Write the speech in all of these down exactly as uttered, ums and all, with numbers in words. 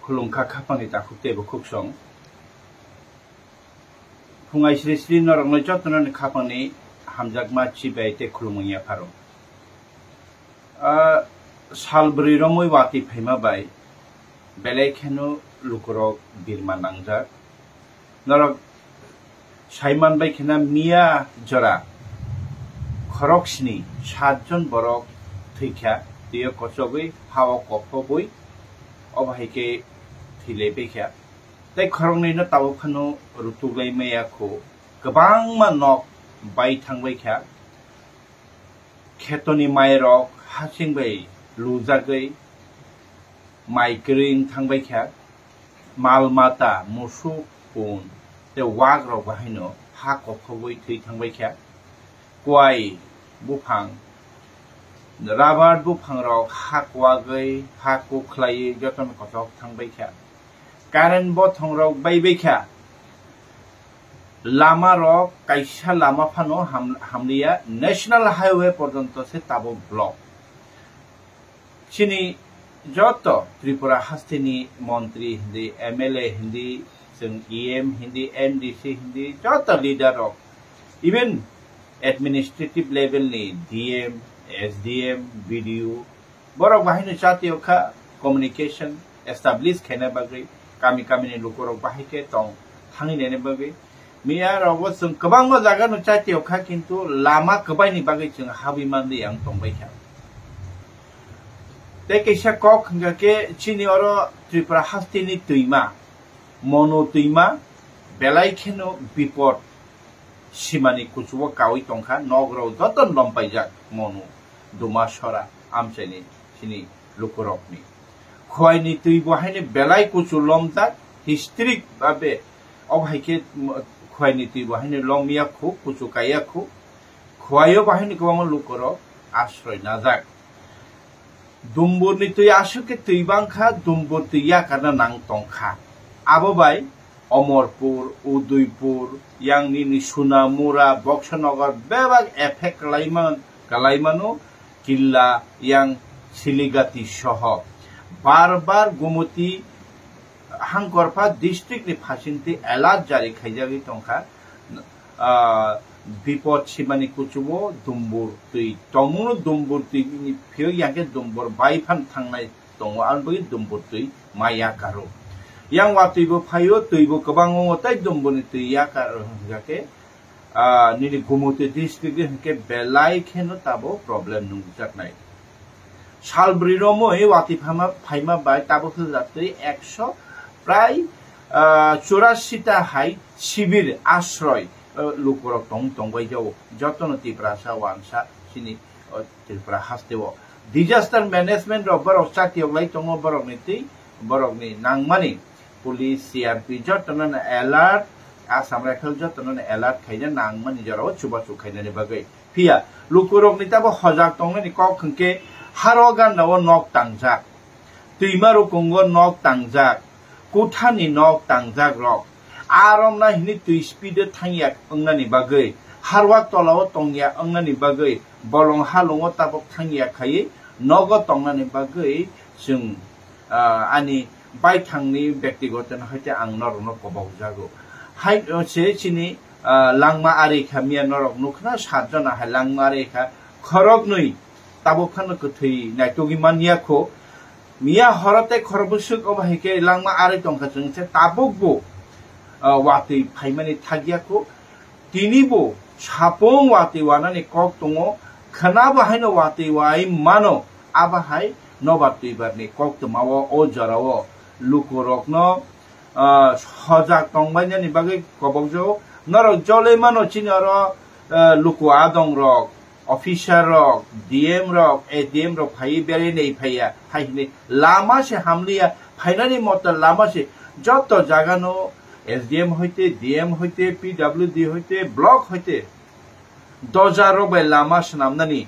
Khulumkha khapangni takhuk tei bukhuk song. Phungai sri sri norokno jotono ni khapangni hamjakma chibai tei khulumung yapharo. Ah, sal bwrwi romwi watwi phaima bai belai kheno lukurok birma nangjak. Norok saiman bai khena miya jora khorok sini satjon borok thwikha, twiyo kochogwi hao kophobwi obo hai khe thwilai baikha. Tei khoroknwino tabuk phano rutuklai maya kho, kwbangma nok bai thangbaikha. Khetoni mairok hasing bai lujagwi mai kwrwi wng thangbaikha. Mal mata, musuk, pun tei wak rok bahaino ha kophogwi thwi thangbaikha. Kwai buphang, rubber buphang rok ha kwagwi, ha kuk khlaiwi jotono kochok thangbaikha. Current bothong rok baibaikha. Lama rok kaisa lama phano ham-, hamliya, national highway porjonto se tabuk block. Chini joto Tripura hasteni montri hindi, M L A hindi, chwng E M hindi, M D C hindi, joto leader rok, even administrative level ni D M, S D M, B D O, borok bahaino chatio kha, communication establish khaina bagwi, kami kami ni lukurok bahai khe tong thangwi naina bagwi. Miya rogo chwng kwbangma jaga no chatio kha, kintu lama kwbai ni bagwi chwng habwi mandi ang tongbai kha. Tei kaisa kok hwnkha khe chini oro Tripura hasteni twima, Monu twima, belai kheno bipot simani kuchugo kaui tongkha, nok rok joto lompaijak Monu, Duma, Sora, amchaini chini lukurokni. Khwaini twi bo haino belai kuchu lomjak, historic babe, obo hai khe, mm, Khwaini twi bo haino lomya khu, kuchu kaiya khu, Khwaio bo haino kwbangma lukurok asroi najak. Dumburni twi aswk khe twi bangkha, Dumbur twi yakarna nang tongkha. Abo bai Omorpur, Udaipur, yang nini Sunamura, Boksanagar bebak effect kwlaiman-, kwlaimano, Killa, yang Siligati soho. Bar bar Gumoti Hangkorpha district ni phasingtwi alert jari khaijagwi tongkha. Ah, bipot simani kuchugo Dumbur twi tongmungno, Dumbur twi ni phiyok yang khe Dumbur bai phan thangnai tongo, ang bagwi Dumbur twi ma yakaro. Yang watwi bo phaio, twi bo kwbang wngo, tei Dumburni twi yakar hwnkha khe, ah, nini Gumoti district hwnkhe belai kheno tabo problem nungjaknai. Sal bwrwi romwi watwi phama-, phaima bai tabuk hwlwk twi ekso prai, ah, churasi ta hai sibir asroi, ah, lukurok tong tongbai jao. Jotono Tiprasa wansa chini, ah, Tripura hasteo. Disaster management rok borok chatiyok lai tongo, borokni twi, borokni nangmani police, C R P jotono no alert, Assam Rifle jotono no alert khaina nangmani jorao chubachu khainani bagwi. Phiya lukurokni tabo hojak tongnani kok hwnkhe haro gandao nok tangjak, twima rukungo nok tangjak, kuthani nok tangjak rok. Aromna hini twi speed o thangya wngnani bagwi, harwak tolao tongya wngnani bagwi, bolong halongo tabok thangya khaiwi nogo tongnani bagwi chwng, ah, ani baithangni byaktigoto no hai khe ang norokno kobokjago. Hai, o, se chini, ah, langma ari kha, miya norok nukha na, satjona hai langma ari kha, khoroknwi tabuk phano kwthwi naitugwi man ya kho. Miya horo tei khorok bwswk obo hai khe langma ari tongkha, chwng se tabukbo, ah, watwi phaimani thakya kho. Tini bo sapung watwi wanani kok tongo, khwna bo haino watwi wai mano, abo hai nobar twibarni koktwmao o jorao lukurokno, ah, hojak tongbainani bagwi kobokjago. Norok joloi mano chini oro, ah, luku adongrok, officer rok, D M rok, S D M rok phaiwi belai nai phaiya, hai hwnwi lama se hamliya, phainani moto lama se joto jagano S D M hoite, D M hoite, P W D hoite, block hoite, doja rok bai lama swnamnani,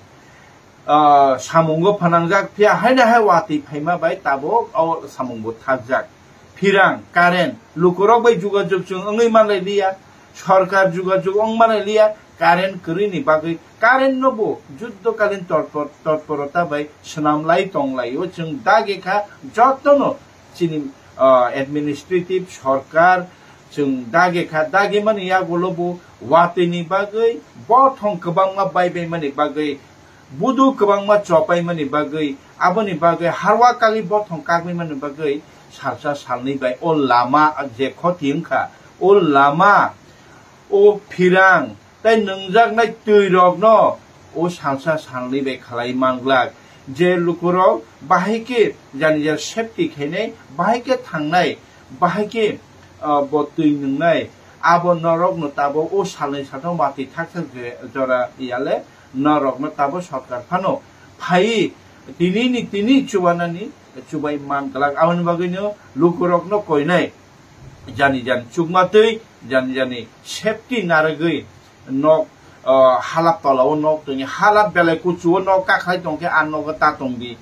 ah, samungo phanangjak, phiya haino hai watwi phaima bai tabuk o samungbo thakjak. Phirang, current, lukurok bai jugajug chwng wngwi manlai liya, sorkar jugajug wng manlai liya, current kwrwini bagwi, current no bo juddokalin torpor-, torporota bai swnamlai tonglaio chwng dagi kha jotono chini, ah, administrative sorkar chwng dagi kha, dagi mani yagulo bo watwi ni bagwi bothong kwbangma bai bai mani bagwi, budu kwbangma chopai mani bagwi, aboni bagwi harwa kagwi bothong kagwi mani bagwi salsa salnwi bai o lama je khoti wngkha, o lama, o phirang tei nungjaknai twi rokno o salsa salnwi bai khalai manglak, je lukurok bahai khe jani jar safety khainai, bahai khe thangnai, bahai khe, ah, bo twi nungnai, abo norokno tabuk o salnwi sathang watwi thakthak je-, jora yale norokno tabuk sorkar phano phaiwi tini ni tini chubanani chubai man glak. Aboni bagwino lukurokno koinai jani jani chukma twi, jani jani safety narwgwi nok, ah, halap tola o nok tongwi, halap belai kuchu o nok kakhlai tongkhe a nogo ta tongdi.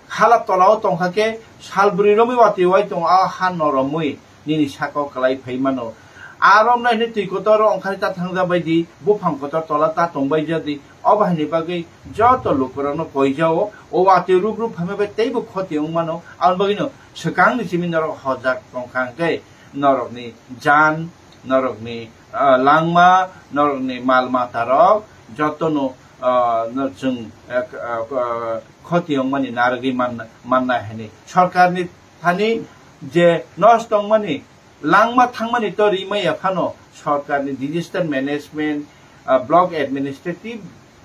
Halap tola o tongkha khe sal bwrwi romwi watwi wai tongo, a ha noromwi nini saka o kwlai phai mano. A romnai hwnwi twi kotor o ongkhai ta thangja bai di, buphang kotor tola ta tongbai ja di. Obo haini bagwi joto lukurokno koijao, o watwi rub rub phaima bai teibo khoti wng mano. Aboni bagwino swkangni simi norok hojak tongkha hwnkhe norokni jan, norokni, ah, langma, norokni mal matarok jotono, ah, no chwng, ah, ah, ah, khoti wngmani narwgwi man-, mannai hwnwi. Sorkarni thani je nosto wngmani langma thangmani to rimaya phano sorkarni disaster management, ah, block administrative,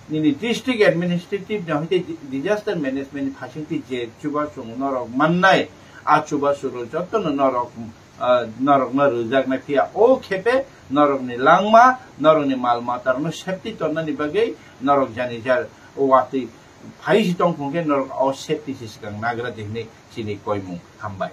nini district administrative ni hoite di-, disaster management ni phasingtwi je chubachu norok mannai, a chubachu rok jotono norok, ah, norokno rwjaknai phiya. O khepe norokni langma, norokni mal matarokno safety tonnani bagwi norok jani jar o watwi phai si tong phung khe norok o safety se swkang nagra di hwnwi chini koimung. Hambai.